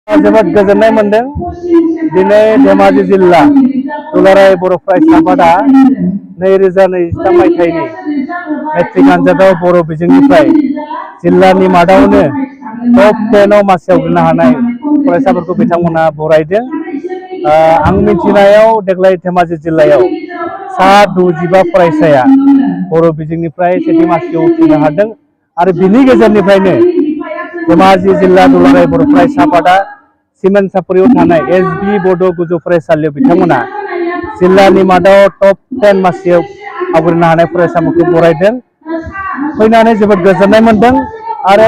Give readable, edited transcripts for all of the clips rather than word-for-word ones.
जोबोद गोजोननाय मोनदों दिनै धेमाजि जिल्ला दुलाराय बर' फरायसा आफादा 2023 मायथाइनि मेट्रिक आनजादाव बर' बिजोंनिफ्राय जिल्लानि मादावनो टप 10 आव मासियाव गोलैनो हानाय फरायसाफोरखौ बिथांमोना बरायदों। आं मिथिनायाव देग्लाय धेमाजि जिल्लायाव सा 65 फरायसाया बर' बिजोंनिफ्राय सेथि मासियाव उथ्रिनो हादों आरो बिनि गेजेरनिफ्रायनो धेमाजि जिल्ला दुलाराय बर' फरायसा आफादा सिमेन्ट सापरियाव थानाय एसबि बड' गोजौ फरायसालियाव बिथांमोना जिल्लानि मादाव टप 10 मासियाव आवग्रिनो हानाय फरायसाफोरखौ बरायदों। फैनानै जोबोद गोजोननाय मोनदों आरो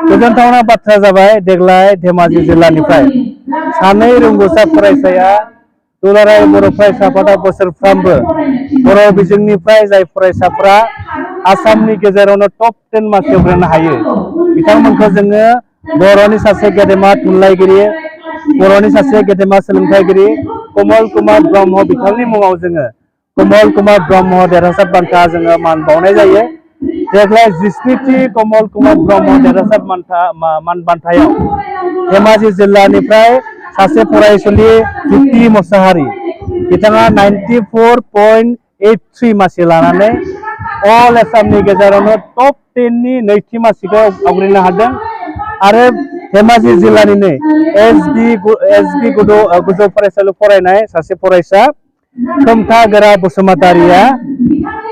गोजोनथावना बाथ्रा जाबाय देग्लाय धेमाजि जिल्लानिफ्राय सानै रोंगौसा फरायसाया दुलाराय बर' फरायसा आफादा बोसोरफ्रोमबो बर' बिजोंनिफ्राय जाय फरायसाफोरा आसामनि गेजेरावनो टप 10 मासियाव आवग्रिनो हायो बिथांमोनखौ जोङो बर'नि सासे गेदेमा थुनलाइगिरि बर'नि सासे गेदेमा सोलोंथाइगिरि कमल कुमार ब्रह्म बिथांनि मुङाव जोङो कमल कुमार ब्रह्म देरहासार बान्था जोङो मान बावनाय जायो। देग्लाय 17थि कमल कुमार ब्रह्म देरहासार मान बान्थायाव धेमाजि जिल्लानिफ्राय सासे फरायसुलि ज्योति मोसाहारि बिथाङा 94.83 मासि लानानै अल आसामनि गेजेरावनो टप 10 नि नैथि मासिखौ आवग्रिनो हादों आरो धेमाजि जिल्लानिनो एसबि गोजौ फरायसालियाव फरायनाय सासे फरायसा खोमथा गोरा बसुमतारिया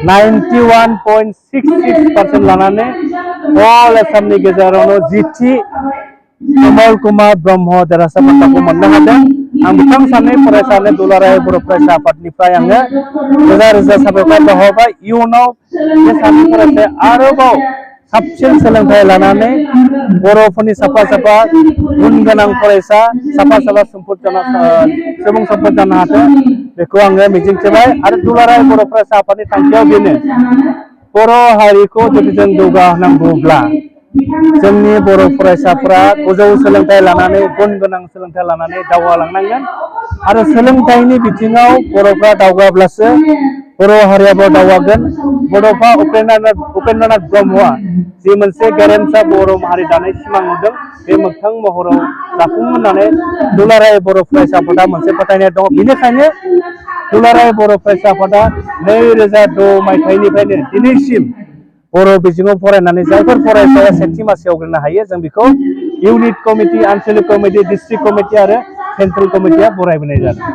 91.66% लानानै अल आसामनि गेजेरावनो जिथि कमल कुमार ब्रह्म देरहासार बान्थाखौ मोननो हादों। आं बिथां सानै फरायसानो दुलाराय बर' फरायसा आफादनिफ्राय आङो रोजा रोजा साबायखर बावहरबाय। इयुनाव बे सानै फरायसाया आरोबाव साबसिन सोलोंथाइ लानानै बर'फोरनि साफा साफा गुन गोनां फरायसा साफा साफा सुबुं सम्पद जानो हाथों बेखौ आङो मिजिंथिबाय आरो दुलाराय बर' फरायसा आफादनि थांखियाव बेनो बर' हारिखौ जुदि जों जौगाहोनांगौब्ला जोंनि बर' फरायसाफोरा गोजौ सोलोंथाइ लानानै गुन गोनां सोलोंथाइ लानानै दावगालांनांगोन आरो सोलोंथाइनि बिथिङाव बर'फ्रा दावगाब्लासो बर' हारियाबो दावगागोन। बड'फा उपेन्द्रनाथ ब्रह्मआ जि मोनसे गेरेमसा बर' माहारि दानाय सिमां नुदों बे मोगथां महराव जाफुं होननानै दुलाराय बर' फरायसा आफादा मोनसे फोथायनाय दं। बेनिखायनो दुलाराय बर' फरायसा आफादा 2006 मायथाइनिफ्रायनो दिनैसिम बर' बिजोङाव फरायनानै जायफोर फरायसाया सेथि मासियाव आवग्रिनो हायो जों बेखौ इउनिट कमिटि आनसलिक कमिटि डिस्ट्रिक्ट कमिटि आरो सेन्ट्रेल कमिटिया बरायबोनाय जादों।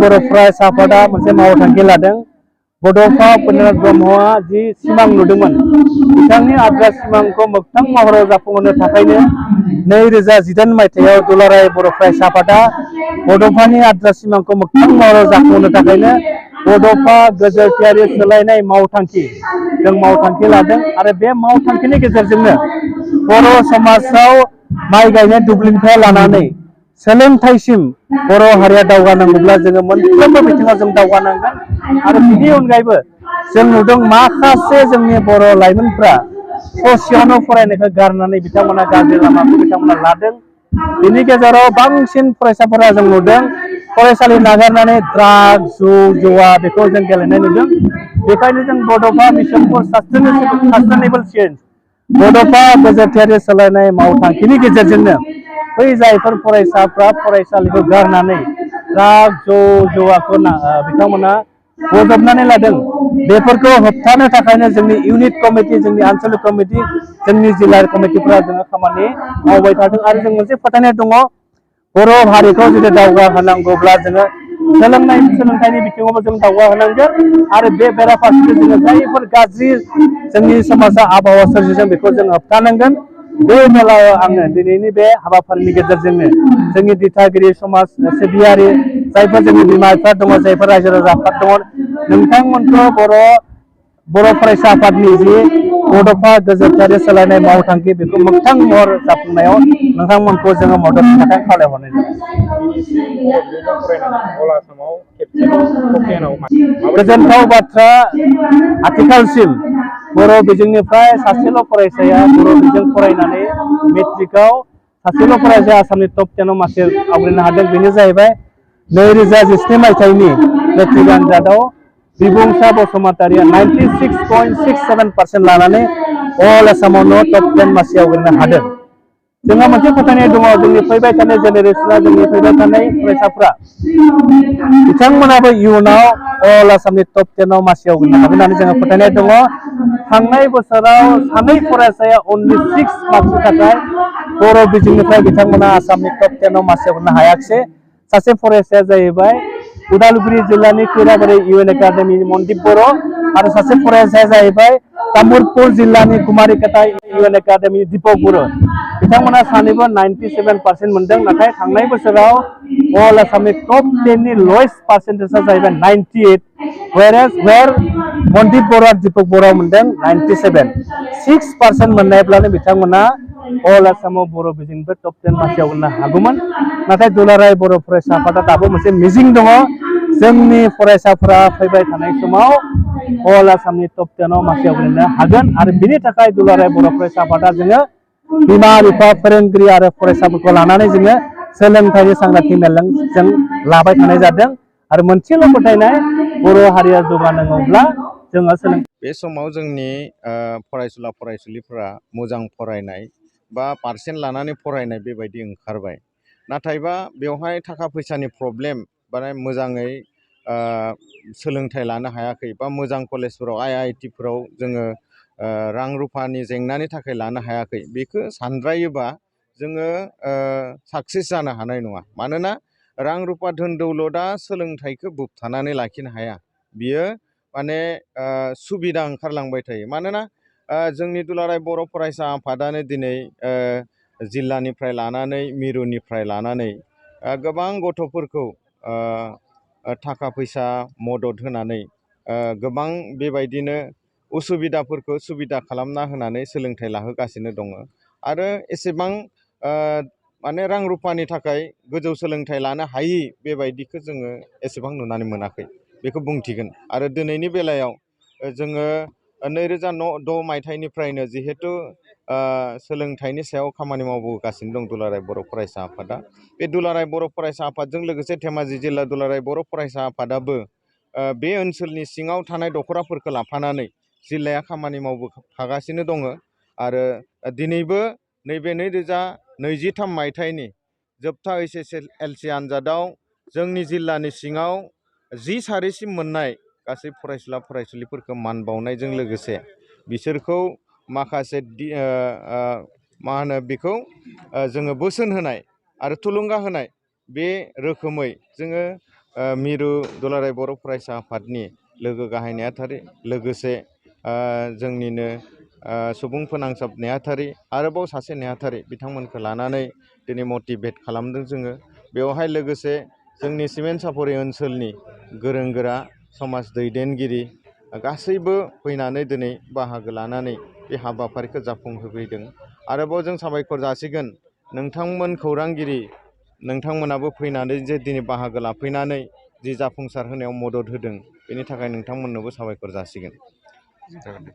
बर' फरायसा आफादा मोनसे मावथांखि लादों। बड'फा उपेन्द्रनाथ ब्रह्मआ जि सिमां नुदोंमोन बिथांनि आद्रा सिमांखौ मोगथां महराव जाफुंहोनो थाखायनो 2018 मायथाइयाव दुलाराय बर' फरायसा आफादा बड'फानि आद्रा सिमांखौ मोगथां महराव जाफुंहोनो थाखायनो बड'फा गोजोरथियारि सोलायनाय मावथांखि जों मावथांखि लादों आरो बे मावथांखिनि गेजेरजोंनो बर' समाजाव माइ गायनाय दुब्लिनिफ्राय लानानै सोलोंथाइसिम बर' हारिया दावगानांगौब्ला जोङो मोनफ्रोमबो बिथिङाव जों दावगानांगोन आरो बिनि अनगायैबो जों नुदों माखासे जोंनि बर' लाइमोनफ्रा ससेयावनो फरायनायखौ गारनानै बिथांमोना गाज्रि लामाखौ बिथांमोना लादों। बिनि गेजेराव बांसिन फरायसाफोरा जों नुदों फरायसालि नागारनानै ड्राग जुवा बेखौ जों गेलेनाय नुदों। बेखायनो जों बड'फा मिशन फर सास्टेनेबल चेन्ज बड'फा गोजोरथियारि सोलायनाय मावथांखिनि गेजेरजोंनो बै जायफोर फरायसाफ्रा फरायसालिखौ गारनानै ड्राग जुवाखौ बिथांमोना बजबनानै लादों बेफोरखौ होबथानो थाखायनो जोंनि इउनिट कमिटि जोंनि आनसलिक कमिटि जोंनि जिल्ला कमिटिफोरा जोङो खामानि मावबाय थादों आरो जों मोनसे फोथायनाय दङ बर' हारिखौ जुदि दावगाहोनांगौब्ला जोङो सोलोंथाइनि बिथिङावबो जों दावगाहोनांगोन आरो बे बेराफारसे जोङो जायफोर गाज्रि जोंनि समाजा आबहावा सोरजिदों बेखौ जों होबथानांगोन। बे बेलायाव आङो दिनैनि बे हाबाफारिनि गेजेरजोंनो जोंनि दिथागिरि समाज सिबियारि जायफोर जोंनि बिमा बिफा दङ जायफोर रायजो राजा आफाद दङ नोंथांमोनखौ बर' फरायसा आफादनि जि बड'फा गोजोरथियारि सोलायनाय मावथांखि बेखौ मोगथां महर जाफुंनायाव नोंथांमोनखौ जोङो मददनि थाखाय खावलायहरनाय जाबाय। गोजोनथाव बाथ्रा आथिखालसिम बर' बिजोंनिफ्राय सासेल' फरायसाया बर' बिजों फरायनानै मेट्रिकआव सासेल' फरायसाया आसामनि टप 10 आव मासि आवग्रिनो हादों। बेनो जाहैबाय 2017 मायथाइनि मेट्रिक आनजादाव बिबुंसा बसुमतारिया 96.67% लानानै अल आसामावनो टप 10 मासि आवग्रिनो हादों। जोंहा मोनसे फोथायनाय दङ जोंनि फैबाय थानाय जेनेरेसना जोंनि फैबाय थानाय फरायसाफ्रा बिथांमोनाबो इयुनाव अल आसामनि टप 10 आव मासियाव गोलैनो हागोन होननानै जोंहा फोथायनाय दङ। थांनाय बोसोराव सानै फरायसाया only 6 मार्कसनि थाखाय बर' बिजोंनिफ्राय बिथांमोना आसामनि टप 10 आव मासियाव गोलैनो हायाखिसै। सासे फरायसाया जाहैबाय उदालगुरि जिल्लानि खैराबारि इउएन एकाडेमिनि मनदिप बर' आरो सासे फरायसाया जाहैबाय तामुलपुर जिल्लानि कुमारिकाटा इउएन एकाडेमि दीपक बर'। बिथांमोना सानैबो 97% मोनदों। नाथाय थांनाय बोसोराव अल आसामनि टप 10 नि लवेस्ट पार्सेन्टेजआ जाहैबाय 98 where मनदिप बर' दीपक बर' मोनदों 97। 6% मोननायब्लानो बिथांमोना अल आसामाव बर' बिजोंनिफ्राय टप 10 मासियाव गोलैनो हागौमोन। नाथाय दुलाराय बर' फरायसा आफादा दाबो मोनसे मिजिं दङ जोंनि फरायसाफोरा फैबाय थानाय समाव अल आसामनि टप 10 आव मासियाव गोलैनो हागोन आरो बिनि थाखाय दुलाराय बर' फरायसा आफादा जोङो बिमा बिफा फोरोंगिरि आरो फरायसाफोरखौ लानानै जोङो सोलोंथाइनि सांग्रांथि मेल जों लाबाय थानाय जादों आरो मोनसेल' फोथायनाय बर' हारिया जौगानांगौब्ला जोङो बे समाव जोंनि फरायसुला फरायसुलिफोरा मोजां फरायनाय बा पारसेन्ट लानानै फरायनाय बेबायदि ओंखारबाय। नाथायबा बेवहाय थाखा फैसानि प्रब्लेम बा मोजाङै सोलोंथाइ लानो हायाखै बा मोजां कलेजफोराव IIT-फोराव जोङो रां रुफानि जेंनानि थाखाय लानो हायाखै। बेखौ सानद्रायोबा जोङो साक्सेस जानो हानाय नङा। मानोना रां रुफा धोन दौलतआ सोलोंथाइखौ बोबथानानै लाखिनो हाया। बियो माने सुबिदा ओंखारलांबाय थायो। मानोना जोंनि दुलाराय बर' फरायसा आफादानो दिनै जिल्लानिफ्राय लानानै मिरुनिफ्राय लानानै गोबां गथ'फोरखौ थाखा फैसा मदद होनानै गोबां बेबायदिनो उसुबिदाफोरखौ सुबिदा खालामना होनानै सोलोंथाइ लाहोगासिनो दङ आरो एसेबां माने रां रुफानि थाखाय गोजौ सोलोंथाइ लानो हायि बेबायदिखौ जोङो एसेबां नुनानै मोनाखै बेखौ बुंथिगोन। आरो दिनैनि बेलायाव जोङो 2006 मायथाइनिफ्रायनो जिहेतु सोलोंथाइनि सायाव खामानि मावबोगासिनो दं दुलाराय बर' फरायसा आफादा। बे दुलाराय बर' फरायसा आफादजों लोगोसे धेमाजि जिल्ला दुलाराय बर' फरायसा आफादाबो बे ओनसोलनि सिङाव थानाय दख'राफोरखौ लाफानानै जिल्लाया खामानि मावबोफागासिनो दङ आरो दिनैबो नैबे 2023 मायथाइनि जोबथा HSLC आनजादाव जोंनि जिल्लानि सिङाव 10 सारिसिम मोननाय गासै फरायसुला फरायसुलिफोरखौ मान बावनायजों लोगोसे बिसोरखौ माखासे मा होनो बेखौ जोङो बोसोन होनाय आरो थुलुंगा होनाय बे रोखोमै जोङो मिरु दुलाराय बर' फरायसा आफादनि लोगो गाहाय नेहाथारि लोगोसे जोंनिनो सुबुं फोनांजाब नेहाथारि आरोबाव सासे नेहाथारि बिथांमोनखौ लानानै दिनै मटिभेट खालामदों जोङो। बेवहाय लोगोसे जोंनि सिमेन्ट सापरि ओनसोलनि गोरों गोरा समाज दैदेनगिरि गासैबो फैनानै दिनै बाहागो लानानै बे हाबाफारिखौ जाफुंहोफैदों। आरोबाव जों साबायखर जासिगोन नोंथांमोन खौरांगिरि नोंथांमोनाबो फैनानै जे दिनै बाहागो लाफैनानै जि जाफुंसार होनायाव मदद होदों बेनि थाखाय नोंथांमोननोबो साबायखर जासिगोन।